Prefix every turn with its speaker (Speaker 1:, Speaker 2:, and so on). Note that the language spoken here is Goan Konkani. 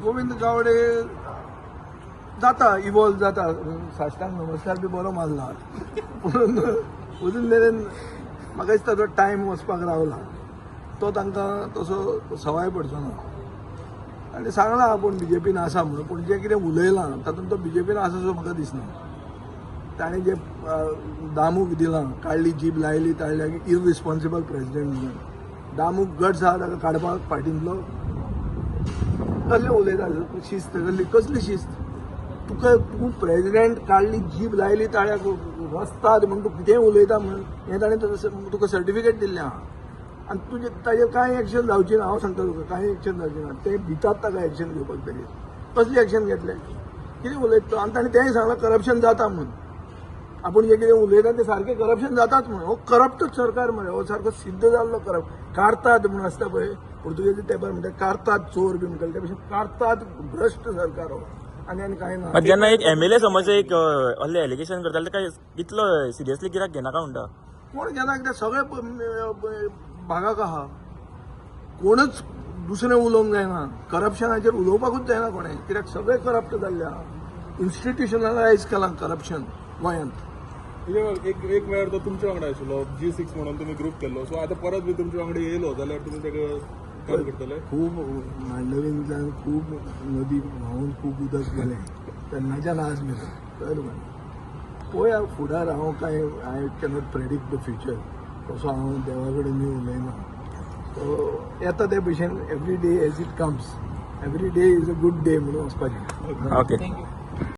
Speaker 1: गोविंद गावडे जाता, इवॉल्व जाता. साश्टांग नमस्कार बी बरो मारला, पूण अजून मेरेन म्हाका दिसता तो टायम वचपाक रावला, तो तांकां तसो सवाय पडचो ना. आनी सांगलां आपूण बीजेपीन आसा म्हणून, पूण जें कितें उलयलां तातूंत तो बीजेपीन आसा सो म्हाका दिसना. ताणें जें दामूक दिलां, काडली जीब लायली ताळ्याक, इररिस्पॉन्सिबल प्रेसिडेंट म्हणून. दामूक गट्स आहा ताका काडपाक पार्टींतलो? कसलें उलयता? शिस्त कसली? कसली शिस्त तुका? तूं प्रेसिडेंट, काडली जीब लायली ताळ्याक, रस्ताद म्हूण तूं कितेंय उलयता म्हणून हें ताणें तुका सर्टिफिकेट दिल्लें आहा. आनी तुजें ताजेर कांय एक्शन जावची ना. हांव सांगता तुका, कांय एक्शन जावची ना. ते भितात ताका एक्शन घेवपाक. ताजेर कसली एक्शन घेतले? कितें उलयता तो? आनी ताणें तेंय सांगलां करप्शन जाता म्हणून. आपूण जें कितें उलयता तें सारकें करप्शन जाताच म्हणून. हो करप्टूच सरकार मरे. हो सारको सिद्ध जाल्लो करप्ट. कारतात म्हणून आसता पळय पुर्तुगेजी तेंपार, म्हणटा कारतात चोर बी म्हणटाले, ते भशेन कारतात भ्रश्ट सरकार हो. आनी आनी कांय ना.
Speaker 2: मात जेन्ना एक एमएलए समज एक असले एलिगेशन करताले, ते काय इतलो सिरियसली कित्याक घेनाका म्हणटा?
Speaker 1: कोण घेना कित्याक सगळे भागाक आहा. कोणच दुसरें उलोवंक जायना, करप्शनाचेर उलोवपाकूच जायना कोणें, कित्याक सगळे करप्ट जाल्ले आहा. इन्स्टिट्युशनलायज केलां करप्शन गोंयांत.
Speaker 3: म्हणजे एक एक वेळार तो तुमच्या वांगडा आशिल्लो, जी 6 म्हणून तुमी ग्रुप केल्लो. सो आतां परत बी तुमच्या वांगडा येयलो जाल्यार तुमी ताका काम करतले?
Speaker 1: खूब मांडवींतल्यान खूब नदी व्हांवून खूब उदक गेलें तेन्नाच्यान आज मेरेन, कळ्ळें तुका? पळोवया फुडार. हांव कांय I cannot predict the future. तसो हांव देवा कडेन उलयना. सो येता ते भशेन, every day as it comes, every day is a good day म्हणून वचपाचें.
Speaker 2: ओके.
Speaker 4: Thank you.